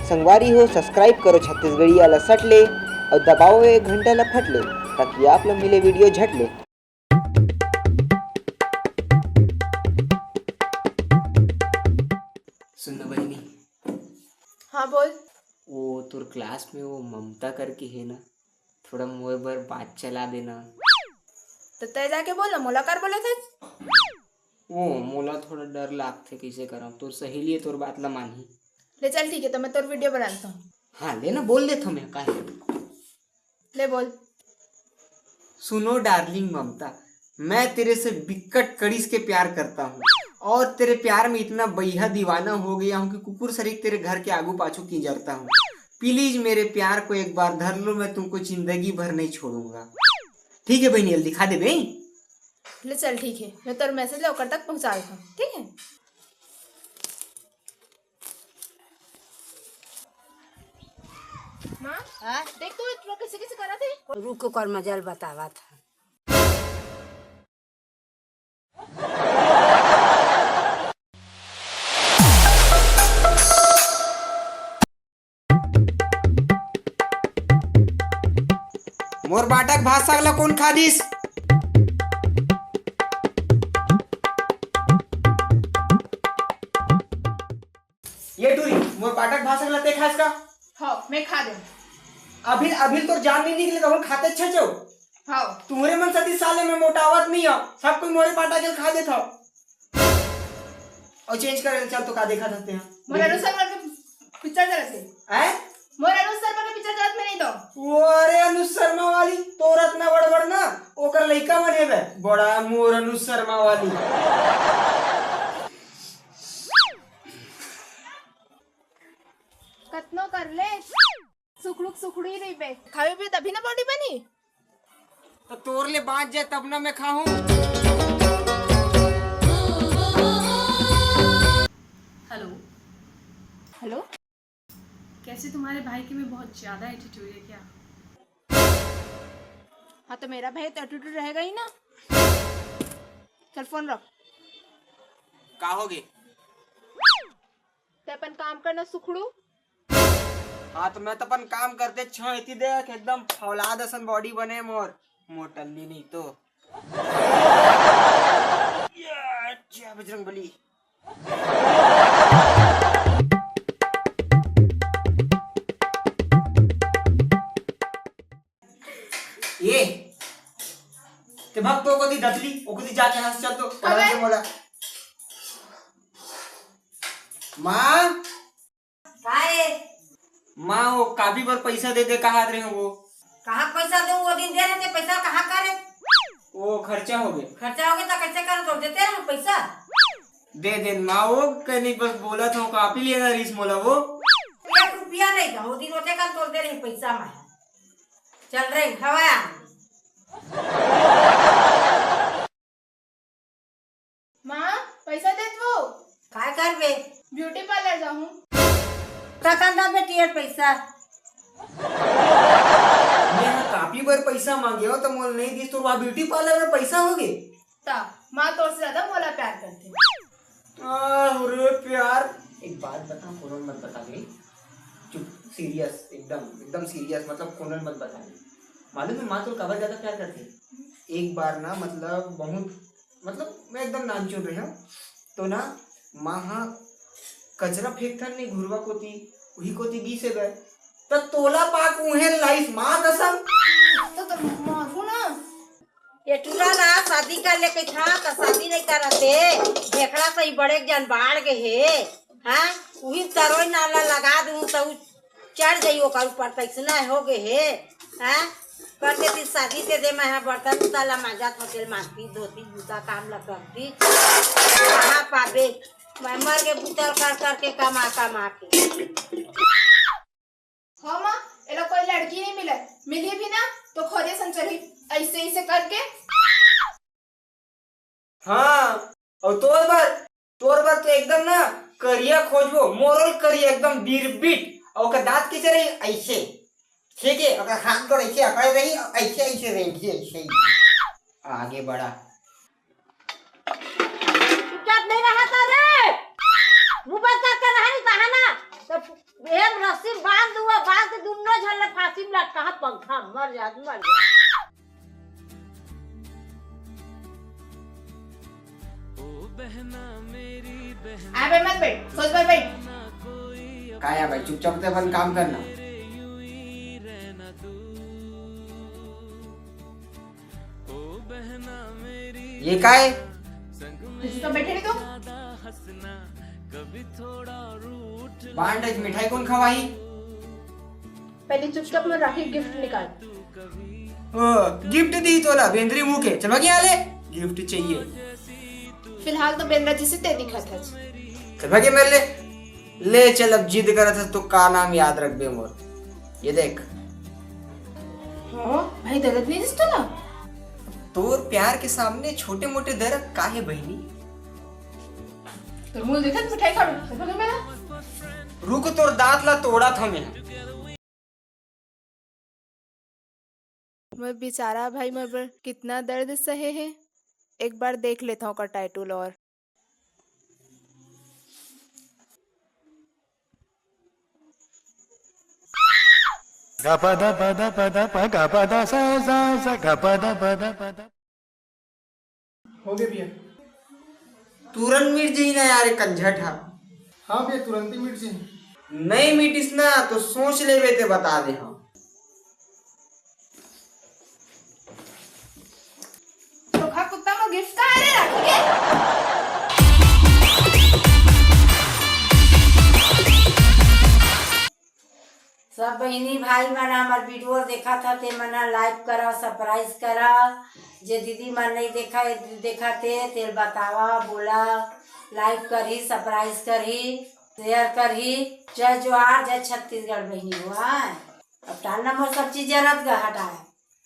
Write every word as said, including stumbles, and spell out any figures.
संगवारी हो, subscribe करो छत्तीसगढ़िया ला सट ले अउ दबाओ ये घंटा ला फट ले, ताकि आप ला मिले video झट ले। सुन ना बहिनी। हाँ, बोल। वो तोर class में वो ममता करके हे ना, थोड़ा मोर बर बात चला देना। तो तय जाके बोल ना, मोला कर बोले थे? वो मोला थोड़ा डर लागथे, कइसे करंव? तोर सहेली हे, तोर बात ला मानही। ले चल, ठीक हे, तो मैं तोर video बना लेता हूँ। हाँ, ले ना, बोल देथंव मैं, काहे? ले बोल। सुनो darling ममता, मैं तेरे से बिकट कड़िस के प्यार करता हूँ और तेरे प्यार में इतना बइहा दीवाना हो गया हूँ कि कुकुर सरीख तेरे घर के आगू पाछू किंजरता हूँ। Please मेरे प्यार को एक बार धर लो, मैं तुमको जिंदगी भर नहीं छोड़ूंगा। ठीक है बहिनी, जल्दी खा दे बे। ले चल, ठीक है, मैं तोर message ला ओकर तक पहुंचा देता हूँ, ठीक है? माँ, हाँ? देख तो, ये कैसे कैसे करा थे। रुक, ओकर मजल बतावा था। मोर बाटक भात साग ला कोन खा दिस? ये टूरी, मोर बाटक भात साग ला ते खास का? हाँ, मैं खा देंव। अभी, अभी तोर जान नहीं निकले, तो हम खाते छे छो। हाँ। तुम्हरे मन सती साले में मोटावत नहीं हो, सब कोई मोरे बाटा के खा देत हो। और change कर, चल तो का देखा सकते हैं। मोर अनुज शर्मा के picture चलत हे। हैं? मोर अनुज शर्मा के picture चलत में नहीं तो। वो अरे अनुज शर्मा वाली, तोर अतना बड़ बड़ ना, ओकर लइका मन हेबे, बड़ा मोर अनुज शर्मा वाली। कतनो कर ले, सुखड़ुक सुखड़ी रहिबे। खावे भी तभी ना body बनी। तो तोर ले बांच जाए तब ना मैं खाहूं। हेलो। हेलो। कैसे, तुम्हारे भाई के में बहुत ज्यादा एटीट्यूड है क्या? हाँ, तो मेरा भाई तो एटीट्यूड रहेगा ही ना। चल, फोन रख। का होगे? ते अपन काम करना सुखड़ू। हाँ, तो मैं तो अपन काम करते छो, इतनी देख एकदम फौलाद असन बॉडी बने मोर, मोटल्ली नहीं तो। या, जय बजरंग बली। ये, ते भाग तो कोती दतली, ओ कोती जाके हंस चल तो, पढ़ा के बोला। माँ, काय? माँ, वो कापी बर पैसा दे दे, कहा रहे हो वो? कहाँ पैसा दे? वो दिन दे रहे थे पैसा, कहाँ करे? वो खर्चा हो गया। खर्चा हो गया तो कैसे कर, तो देते रहे पैसा। दे दे माँ, वो कहीं बस बोला था, कापी लेना रहीस मोला वो। एक रुपया नहीं था, वो दिन होते कर तोड़ दे रहे पैसा मैं। चल रहे हवा। माँ, पैसा दे तू। काय करबे? ब्यूटी पार्लर जाहूँ। कखन दा बेटी यार पैसा? मैं हा कापी बर पैसा मांगे हो तो मोल नहीं दिस, तो वहाँ ब्यूटी पार्लर में पैसा हो गए। ता माँ तोर से ज्यादा मोला प्यार करते। अरे प्यार, एक बात बता, कोनो मत बता दे। चुप, सीरियस, एकदम एकदम सीरियस, मतलब कोनो मत बता दे। मालूम है माँ तो काबर ज्यादा प्यार करते? एक बार ना, मतलब बहुत, मतलब मैं एकदम नानचुन रहे हूँ, तो ना माँ हा कचरा फेंकथन नहीं घुरवा कोती, उही कोती गिसे गए, त तोला पाक उहे लाइस माँ कसम। तो, तो मारू ना। ये टूरा ना शादी कर ले कइथा, त शादी नहीं करत हे। ढेकड़ा सही बड़े जन बाढ़ गए हे। हाँ, उही तरोई नाला लगा दूँ त उ चढ़ जाई ओकर ऊपर, तैसना हो गए हे। हाँ, कर देती शादी ते दे, मैं हा बर्तन उताला मांजा, थकेल मांजती, धोती, जूता काम ला करती। कहाँ पाबे? मैं मर के बुतल कर करके कमा कमा के। हाँ माँ, एला कोई लड़की नहीं मिले, मिली भी ना तो खोजे संचरी ऐसे ऐसे करके। हाँ, और तोर बर, तोर बर तो एकदम ना करिया खोजबो, मोरल करिया एकदम बिरबिट, और ओकर दांत कैसे रही ऐसे, ठीक है, ओकर हाथ गोड़ ऐसे अकड़े रही, ऐसे ऐसे रेंगी ऐसे ही आगे बढ़ा। चुपचाप नहीं रहा था रे, मुंह बंद करके रहा नहीं बहाना, तब एक रस्सी बांध दुआ, बांध के दुन्नो झन ला फांसी में लटका, पंखा मर जा, मर जा। आबे मत बैठ, सोच पर बैठ। काय है भाई, चुपचाप ते अपन काम करना। ये काय? तुझे तो बैठे नहीं तो। बांट आज मिठाई कौन खवाई? पहले चुपचाप में राखी गिफ्ट निकाल। ओ, गिफ्ट दी तोला बेंदरी मुंह के। चल भाग यहाँ ले, गिफ्ट चाहिए। फिलहाल तो बेंदरा जैसे ते दिखत है। चल भाग ये मेरे ले। ले चल, अब जिद करत हस तो का नाम याद रखबे मोर। ये देख। हाँ भाई, दर्द नहीं दिसतो ना? तोर प्यार के सामने छोटे मोटे दर्द काहे बहिनी? तो मुंह देखत मिठाई खा लो, देखो तो मेरा। रुक, तोर दांत ला तोड़ा था मैं। मोर बेचारा भाई मोर बर कितना दर्द सहे हे। एक बार देख लेता हूँ ओकर टाइटूल और। Gapada pada pada pa gapada sa sa sa gapada pada pada. हो गया भैया। तुरंत मिट जाई ना यार, कंझट हा। हाँ भैया, तुरंत ही मिट जाए। नहीं मिटिस ना तो सोच लेबे ते बता दे हम। तो खा कुत्ता में गिफ्ट कहाँ रे राखी के? सब बहिनी भाई मन हमर वीडियो देखत ह ते मन लाइक करा, सब्सक्राइब करा। जे दीदी मन नहीं देखा देखा ते तेल बतावा, बोला, लाइक करही, सब्सक्राइब करही, शेयर करही। जय जोहार, जय छत्तीसगढ़ बहिनी हो। अब टालना मोर सब चीज जरत गा हटाए।